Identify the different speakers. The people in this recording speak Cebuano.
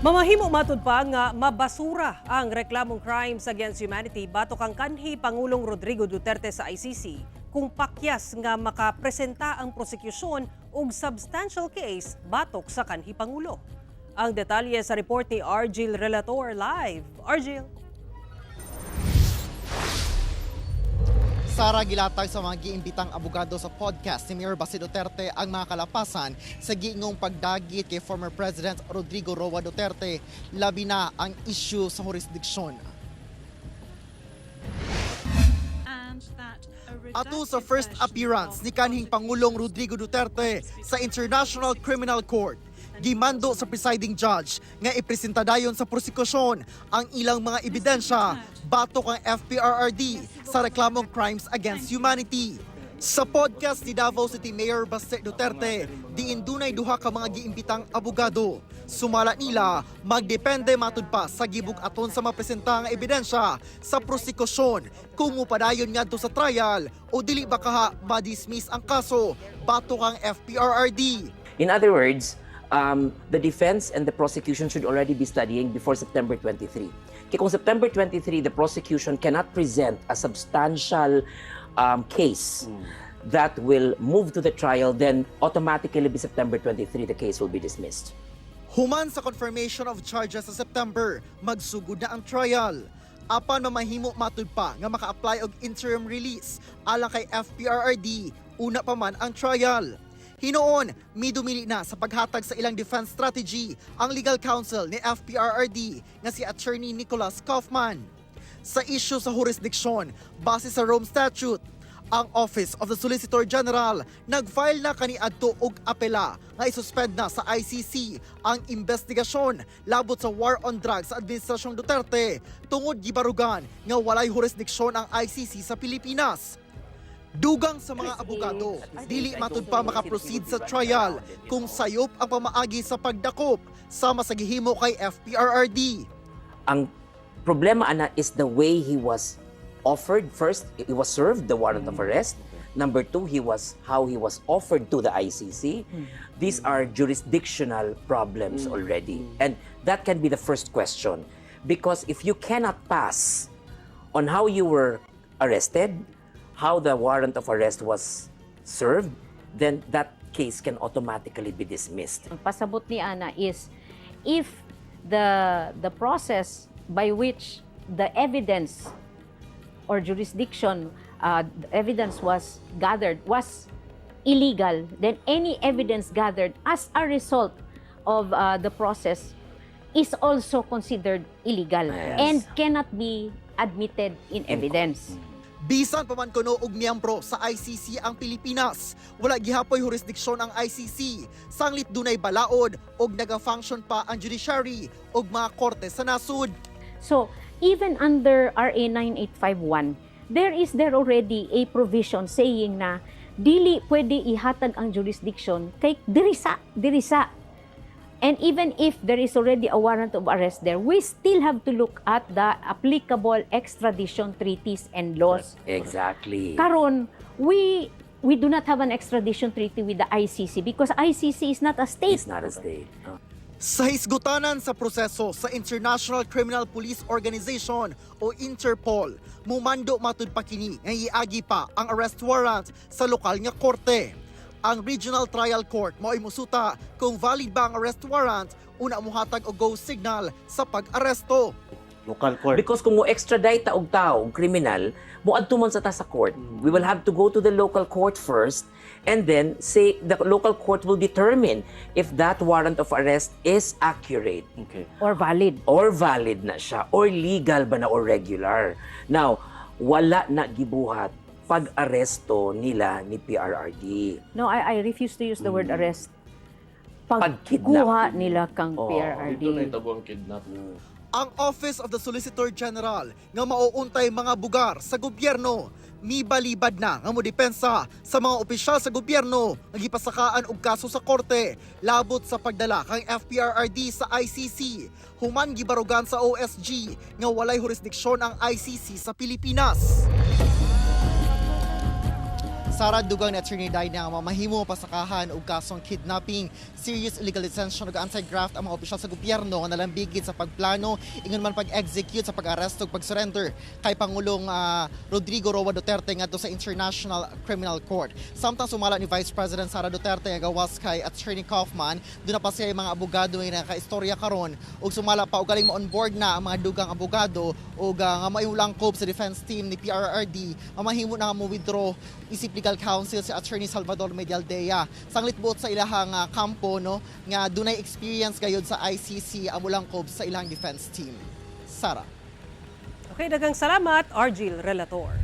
Speaker 1: Mamahimo matud pa nga mabasura ang reklamong crimes against humanity batok ang kanhi Pangulong Rodrigo Duterte sa ICC kung pakyas nga makapresenta ang prosekusyon og substantial case batok sa kanhi Pangulo. Ang detalye sa report ni Argil Relator live. Argil.
Speaker 2: Sara, gilatag sa mga giimbitang abogado sa podcast ni Mayor Baste Duterte ang mga kalapasan sa giingong pagdagit kay former President Rodrigo Roa Duterte, labi na ang issue sa jurisdiksyon. Ato sa first appearance ni kanhing Pangulong Rodrigo Duterte sa International Criminal Court, gimando sa presiding judge nga ipresenta dayon sa prosekusyon ang ilang mga ebidensya batok ang FPRRD sa reklamong crimes against humanity. Sa podcast ni Davao City Mayor Baste Duterte, diin dunay duha ka mga giimbitang abogado. Sumala nila, magdepende matud pa sa gibug-aton sa mapresenta nga ebidensya sa prosekusyon kung mupadayon ngadto sa trial o dili ba kaha ma-dismiss ang kaso batok ang FPRRD.
Speaker 3: In other words, the defense and the prosecution should already be studying before September 23. Kaya kung September 23, the prosecution cannot present a substantial case that will move to the trial, then automatically by September 23, the case will be dismissed.
Speaker 2: Human sa confirmation of charges sa September, magsugod na ang trial. Apan mamahimo matud pa nga maka-apply og interim release alang kay FPRRD, una pa man ang trial. Hinuon, midumili na sa paghatag sa ilang defense strategy ang legal counsel ni FPRRD nga si Attorney Nicholas Kaufman. Sa issue sa jurisdiksyon, base sa Rome Statute, ang Office of the Solicitor General nag-file na kaniadto og apela nga isuspend na sa ICC ang investigasyon labot sa war on drugs sa Administrasyong Duterte tungod gibarugan nga walay jurisdiksyon ang ICC sa Pilipinas. Dugang sa mga abogado, dili matud pa makaproceed sa trial kung sayop ang pamaagi sa pagdakop sama sa gihimo kay FPRRD.
Speaker 3: Ang problema ana is the way he was offered. First, he was served the warrant of arrest. Number two, he was how he was offered to the ICC. These are jurisdictional problems already. And that can be the first question. Because if you cannot pass on how you were arrested, how the warrant of arrest was served, then that case can automatically be dismissed.
Speaker 4: Ang pasabot ni ana is if the process by which the evidence or jurisdiction, the evidence was gathered was illegal, then any evidence gathered as a result of the process is also considered illegal and cannot be admitted in evidence.
Speaker 2: Bisan pa man kuno og miyembro sa ICC ang Pilipinas, wala gihapoy jurisdiksyon ang ICC. Sanglit dunay balaod og naga-function pa ang judiciary og mga korte sa nasud.
Speaker 4: So, even under RA 9851, there is there already a provision saying na dili pwede ihatag ang jurisdiction kay diri sa diri sa. And even if there is already a warrant of arrest there, we still have to look at the applicable extradition treaties and laws. Karon, we do not have an extradition treaty with the ICC because ICC is not a state.
Speaker 3: It's not a state.
Speaker 2: Sa hisgutanan sa proseso sa International Criminal Police Organization o Interpol, mumando matud pa kini nga iagi pa ang arrest warrant sa lokal nga korte. Ang Regional Trial Court mao'y musuta kung valid ba ang arrest warrant una muhatag og go signal sa pag-aresto.
Speaker 5: Local court.
Speaker 3: Because kung mo extradite ta og tao, og kriminal, moadto man sa ta sa court. We will have to go to the local court first and then say the local court will determine if that warrant of arrest is accurate
Speaker 4: Or valid.
Speaker 3: Or valid na siya or legal ba na or regular. Now, wala na gibuhat pag-aresto nila ni PRRD.
Speaker 4: No, I refuse to use the word arrest.
Speaker 3: Pag-kidnap.
Speaker 4: Pagkuha nila kang
Speaker 3: Oo.
Speaker 4: PRRD.
Speaker 6: Dito na itabo ang kidnap.
Speaker 2: Ang Office of the Solicitor General nga mauuntay mga bugar sa gobyerno mibalibad na nga modepensa sa mga opisyal sa gobyerno nga gipasakaan og kaso sa korte labot sa pagdala kang FPRRD sa ICC human gibarugan sa OSG nga walay jurisdiksyon ang ICC sa Pilipinas. Sara, dugang ni Attorney Dina nga mamahimo pasakahan og kasong kidnapping, serious illegal detention ug anti-graft ang mga opisyal sa gobyerno nga nalambigit sa pagplano ingon man pag-execute sa pag-aresto ug pag-surrender kay Pangulong Rodrigo Roa Duterte ngadto sa International Criminal Court. Samtang sumala ni Vice President Sara Duterte nga gawas kay Attorney Kaufman, duna pa siya mga abogado nga nakaistorya karon ug sumala pa og galing mo on board na ang mga dugang abogado ug nga mailangkob sa defense team ni PRRD, mamahimo na nga mo withdraw isip legal counsel si Attorney Salvador Medialdea. Sanglit buot sa ilahang kampo, no, nga dunay experience gayud sa ICC ang mulangkob sa ilang defense team. Sara.
Speaker 1: Okay, daghang salamat, Argil Relator.